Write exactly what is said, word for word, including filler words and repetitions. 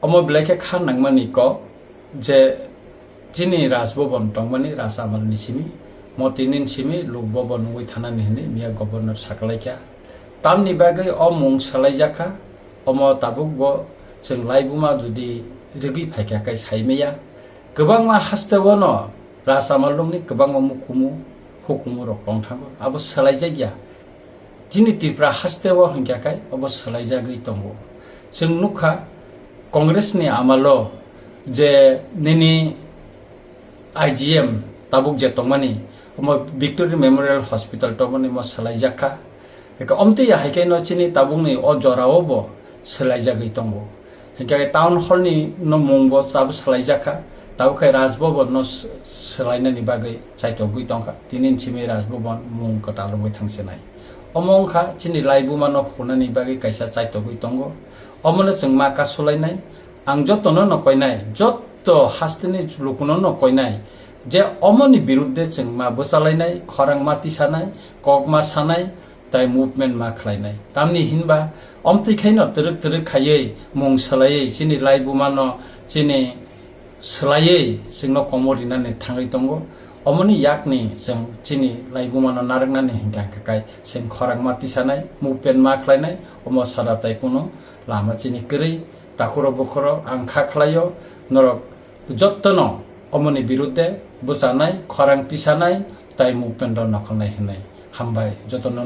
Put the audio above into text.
Omo belai khe kha nangmani kok je chini Raj Bhavan tongmani Raj Amal ni simi, Motini simi Lok Bhavan wngwi thanani hwnwi miya governor sakalaikha. Tamni bagwi o mung swlaijakha, omo tabukbo chwng laibuma jodi rwgwi phaikha khe saimaya. Kwbangma hasteo no Raj Amal rokni kwbangma mukumu hukumu rok tongthango, abo swlaijakya. Chini Tripura hasteo hwnkha khe obo swlaijagwi tongo. Chwng nukha Congress ni amalo je nini I G M tabuk je tongmani, omo Victory Memorial Hospital tongmani mo swlaijakha. Eka omtwi ya hai khe no chini tabukni o jorao bo swlaijagwi tongo. Hinkhe town hall ni no mung bo tabuk swlaijakha, tabuk khe Raj Bhavan no s-, swlainani bagwi chaitogwi tongkha. Tini simi Raj Bhavan mung kwtal wngwi thangsinai. Omo wngkha chini laibuma no phunani bagwi kaisa chaitogwi tongo. Omono chwng ma kasulainai. Ang jotono no koinai, joto hasteni lukuno no koinai je omoni birudde chwng ma bwchalainai, khorang ma tisanai, kok ma sanai, tai movement ma khlainai. Tamni hinba omtwi khaino twrwk twrwk khaiwi mung swlaiwi chini laibuma no chini swlaiwi chwngno komo rinani thangwi tongo. Omoni yakni chwng chini laibuma no narwknani hinkha hinkhe kai chwng khorang ma tisanai, movement ma khlainai, omo sara tai kunu lama chini kwrwi. Takhurok bukhurok ang kha khlaio, norok jottono omoni birudde bwchanai, khorang tisanai, tai movement rok nokholnai hwnwi. Hambai jotono.